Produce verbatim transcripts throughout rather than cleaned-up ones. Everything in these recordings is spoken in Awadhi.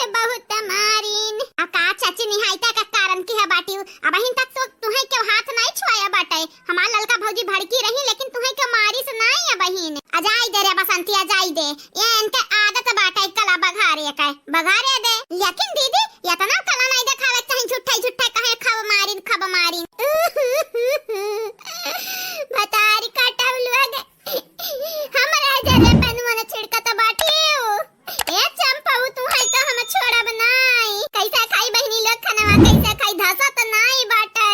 चोट बहुत मारिन। आ का चाची निहायता का कारण की है बाटी? अबहिन तक तो तुहैं केहू हाथ नाहीं छुआया बाटे। हमार ललका भौजी भड़की रही, लेकिन तुहैं केहू मारिस नाहीं अबहिन। आ जाई दे रे बसंती, आ जाई दे। ये इनके आदत बाटे कला बघारे के, बघारे दे। लेकिन दीदी, एतना कला नाहीं देखावे के चाही, झूठै झूठै कहे खब मारिन, खब मारिन। भतारी काटब लोग। हमरा जरे पेनवा न छिड़कत बाटिउ। ए चंपऊ, तुहैं तो हम छोड़ब नाहीं। कैसे खाई बहिनी लोग खनवा, कैसे खाई? धसत नाहीं बाटे,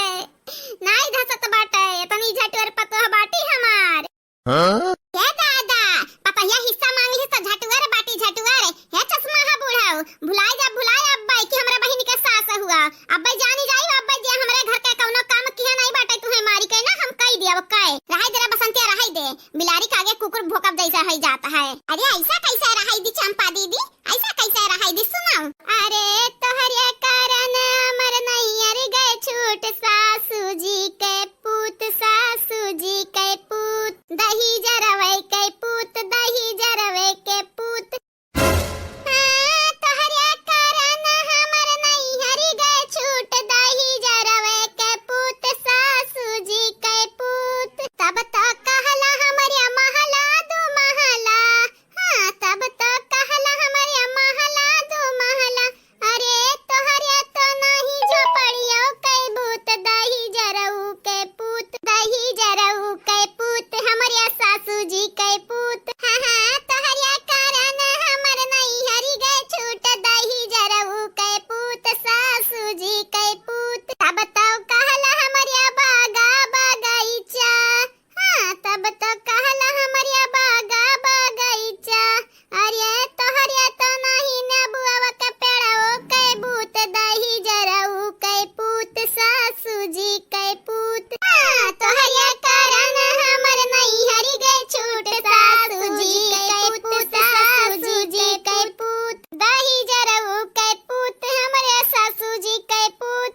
नाहीं धसत बाटे। एतनी झटुअर पतोह बाटी हमार। हाँ? ए दादा, पतहिया हिस्सा मांगली तो झटुअर बाटी झटुअर। हे चश्मा हा बुढ़ऊ, भुलाइ जा, भुलाइ अब्बै कि हमरा बहिन के सास हुआ। अब्बै जानी जाई अब्बै जे हमरे घर के कौनो काम किहे नाहीं बाटे, तुहैं मारी के ना हम कहि दिया कहे। रहै दे रे बसंतिया, रहै दे। बिलारी के आगे कुकुर भोंकब जैसा होइ जात है। अरे ऐसा कैसे रहै दी चंपा दीदी, ऐसा कैसे रहै दी? सुनाओ। अरे तोहरे कारण हमर नैहर गए छूट, सासू जी के पूत, सासू जी के पूत, दही जरवै के पूत, दही जरवै के पूत। हाँ, तोहरे कारण हमर नैहर गए छूट, दही जरवै के पूत, सासू जी के पूत। तब तो कहला हमरे महला दू महला, हाँ, तब तो कहला हमरे महला दू महला। अरे तोहरे तो नाहीं झोपड़ियो के भूत, दही जरऊ के पूत, दही जरऊ के पूत, हमरे सासू जी के पूत। हाँ, हाँ, तोहरे कारण हमर नैहर गए छूट, दही जरऊ के पूत, सासू जी के पूत। तब तो कहला हमरे बागा बगैचा, हाँ, तब तो कहला हमरे बागा बगैचा। अरे तोहरे तो नाहीं नेबुआ के पेड़वो के भूत, दही जरऊ के पूत, सासू जी के पूत। हाँ, तोहरे कारण हमर नैहर गए छूट, सासू जी के पूत, सासू जी के पूत, दही जरऊ के पूत, हमरे सासू जी के पूत।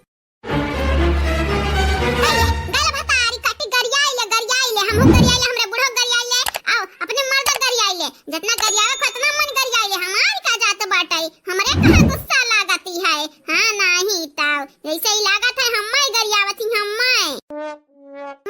गल भतारी काटी गरियाइले, गरियाइले, हमहू गरियाइले, हमरे बुढ़ऊ गरियाइले, आओ, अपने मर्द गरियाइले, जितना गरियावे को उतना मन गरियाइले, हमार का जात बाटइ, हमरे कहाँ गुस्सा लागती है, हाँ, नाहीं ताऊ, जैसे ही लागत है, हम्मै गरियावत ही, हम्मै।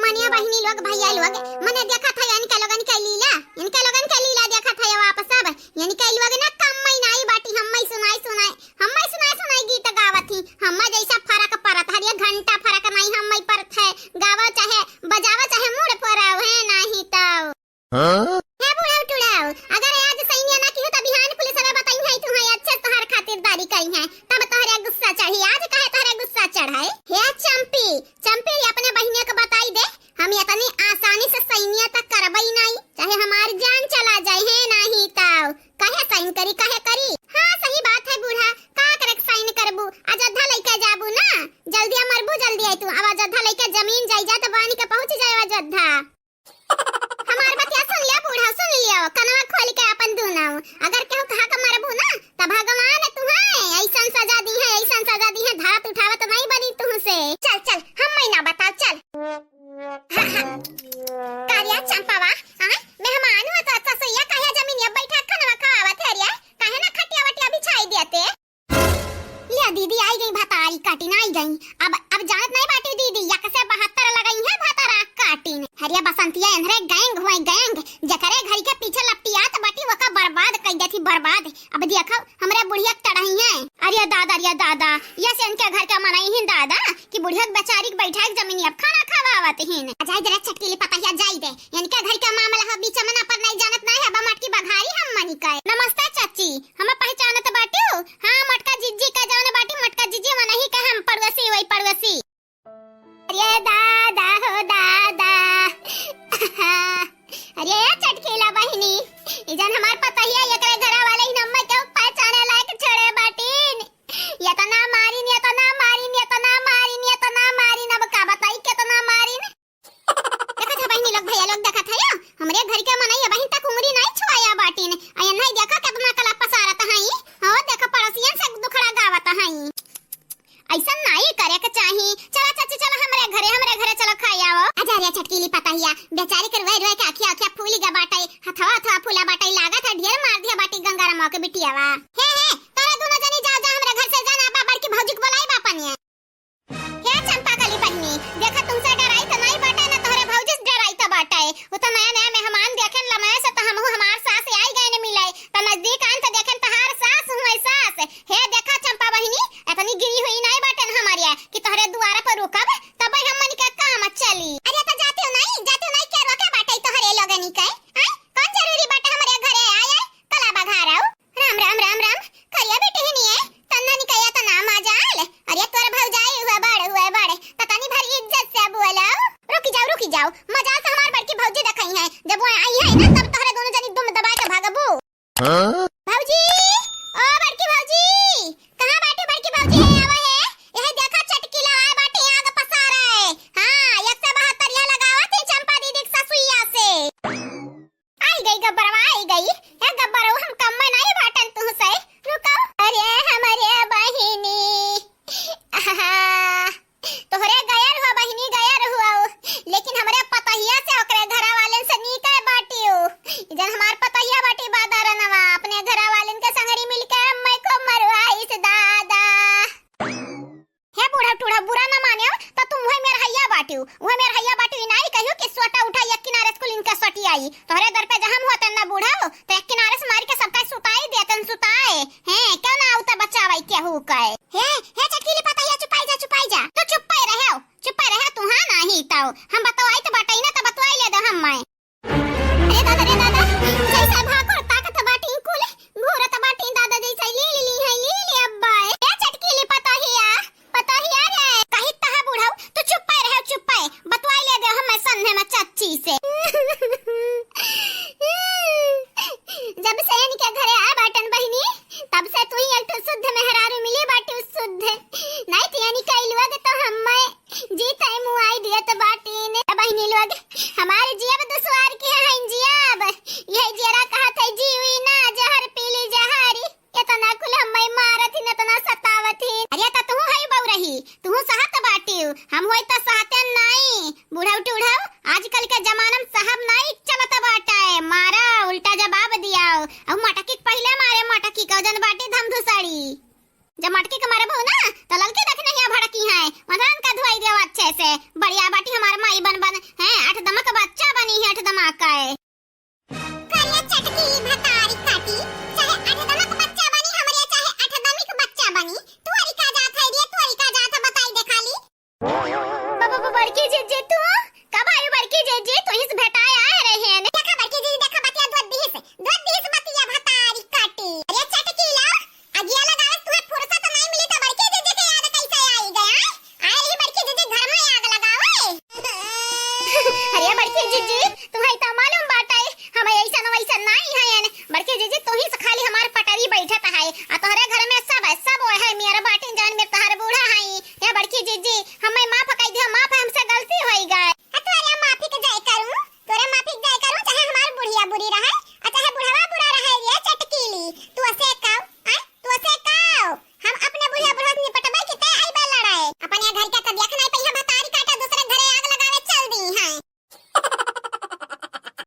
मनिया बहिनी लोग, भैया लोग, मने देखत है, इनके लोगन के लीला, इनके लोगन के लीला देखत है, आप सब, इनके लोग ना कम्मै नाहीं बाटी, हम्मै सुनाई, सुनाई, हम्मै सुनाई सुनाई गीत गावत ही। हम्मै जैसा फरक परत हरिया घंटा फरक नाहीं हम्मै परत है। गावा चाहे बजावा चाहे मूड़ पर रहो है नाहीं तउ। हाँ? हे बुढ़ऊ टुड़ऊ, अगर आज सैनिया ना किहो त बिहान पुलिस वाले बताई है तू है अच्छे तोहार खातिरदारी करी है, तब तोहरे गुस्सा चढ़ी। आज काहे तोहरे गुस्सा चढ़ाए? हे चंपी, चंपी अपने बहिनिया के बताई दे, हम इतनी आसानी से सैनिया तक करबई नाहीं, चाहे हमार जान चला जाए है नाहीं तउ। काहे साइन करी, काहे करी? हाँ, सही बात है बूढ़ा, का करे के साइन करबू? अयोध्या लइके जाबू ना, जल्दी मरबू, जल्दी आई तू, अब अयोध्या लइके जमीन जायदाद बानी के पहुँच जाए अयोध्या। हमार बतिया सुन लिया बूढ़ा, सुन लियो, कनवा खोल के अपन दुनो। अगर केहू कहा के मरबू ना, त भगवान तुहे ऐसन सजा दिहे, ऐसन सजा दिहे, धात उठावत नाहीं बनी तुहसे। चल, चल, हम्मै ना बताओ, चल। हाँ, हाँ। कारिया चंपावा, आय, मेहमान हुआ तो ससुइया काहे जमीनिया बैठा खाना खवावत है रे? काहे ना खटिया वटिया बिछाई देते? ले दीदी, आई गई भतारी काटिन, आई गई। अब, अब जानत नाहीं बाटी दीदी, एक से बहत्तर लगई है भतारा काटिन। हरिया बसंतिया एन्हरे गैंग हुए गैंग, जकरे घरी के पीछे लपटियात बाटी, वका बर्बाद कई देती, बर्बाद। अब देखो, हमरे बुढ़िया के चढ़ाई है। अरे दादा, अरे दादा, ये से इनके घर का मनई ही दादा कि बुढ़िया के बेचारी के बैठा के जमीन अब खाना खवावत हीन। आ जाई दे रे चटकीली पतहिया, जाई दे। इनके घर का मामला हो, बीच में ना पर नहीं जानत ना है, बा मटकी बघारी हम मनी कहे। नमस्ते चाची, हम पहचानत बाटू? हाँ, मटका जिज्जी का जौन बाटी, मटका जिज्जी मनही का हम पड़ोसी, वही पड़ोसी। अरे दादा हो दादा। अरे ए चटकीला बहिनी, ई जन हमार पतहिया एकरे घरा वाले ही नम्मा के पहचाने लायक छोड़े बाटिन। एतना मारिन, एतना मारिन, एतना मारिन, एतना मारिन, अब का बताई केतना मारिन। देखत है बहिनी लोग, भैया लोग देखत है, हमरे घर के मनई अबहिन तक उंगरी नाहीं छुआया बाटिन। अयन है देखा केतना कला पसारत हई। हो देखा पड़ोसियन से दुखड़ा गावत हई। ऐसन नाहीं करे के चाही। चला चाची, चला हमरे घरे, हमरे घरे चला खाई आवो। अजा रे चटकीली पतहिया, बेचारी के रोए रोए के अखिया अखिया फूली गा बाटई, हथवा हथवा फूला बाटई, लागत है ढेर मार दिया बाटी गंगाराम के बिटियावा। हे हे, तोरे दुनो जनी जाओ देखा, तुमसे डराई त नाई बाटे, ना तोहरे भौजी से डराई त बाटे। उ त नया नया मेहमान देखेन लमये से, त हमहू हमार सास आई गए न मिले। त नजदीक आन त देखेन तहार सास हुए सास। हे देखा चंपा बहिनी, इतनी गिरी हुई नाई बाटे न हमारिया कि तोहरे दुआरा पर रुकब, तब हमनी के काम चली। अरे त जाते हो नाई, जाते हो नाई, के रोके बाटे तोहरे लोगनी के? आय? कौन जरूरी बाटे हमरे घरे आए, आए? कला बघारऊ। राम, राम, राम, राम। करिया बेटहिनिए, तन्ना निकया तना मजाल। अरे तोर भौजाई हुए बड़, हुए बड़। त तनी भर इज्जत से बोलो। रुकी जाओ, रुकी जाओ। मजाल से हमार बड़की भौजी देखई है। जब वो आई है ना, तब तोहरे दोनों जनी दुम दबा के भागबू। हाँ? भौजी, ओ बड़की भौजी, कहाँ बाटे बड़की भौजी है? आवा है। यह देखा चटकीला आए बाटे आग पसारे। हाँ, एक सौ बहत्तर यह लगावत है चंपा दीदी के ससुइया से। आई गई गब्बरवा, आई गई। हे गब्बरऊ, हम कम नहीं बाटन तुहसे। रुको। अरे हमरे बहिनी। आहा। तोहरे गयर हुआ बहिनी, गयर हुआ। लेकिन हमरे पतहिया से ओकरे घरा वालन से नीक है बाटियो। जन हमार पतहिया बाटी बादारनवा, अपने घरा वालन के संगरी मिलके अम्मे को मरवाइस दादा। हे बूढ़ा टूढ़ा, बुरा ना मानेउ, त तुम उहे मेर हइया बाटिउ, उहे मेर हइया बाटिउ, ई नाई कहियो कि सोटा उठा एक किनारे से कुल इनका सटी आई। तोहरे दर पे जहम हुआ तन्ना बूढ़ा हो, त एक किनारे से मार के सबका सुताई देतन, सुताए। हैं, क्यों ना उता बचावाई केहू कहे? हे, हे चटकीली पतहिया, चुपाई जा, चुपाई जा। तो चुप्पे रहो, चुप्पे रहो तू, हाँ नाही ताऊ। हम बतवाई त बाटई ना, त बतवाई ले दो हम मैं। अरे दादा रे दादा, जैसे भागो ताकत बाटी कुल, घूरत बाटी दादा, जैसे लीली ली है लीली अब्बा। ए चटकीली पतोहिया, पतोहिया रे, कही तहा बुढ़ऊ, तू चुप्पे रहे, चुप्पे, बतवाई ले दे हम संधे में चच्ची से। जब से इनके घरे आ बाटन बहिनी, तब से तू ही एक ठो शुद्ध मेहरारू मिली बाटी, शुद्ध। नहीं तो यानी कई लोग तो हम मैं जीते मुआई दियत बाटीन। ए बहिनी लोग, हमारे जियब दुश्वार के है,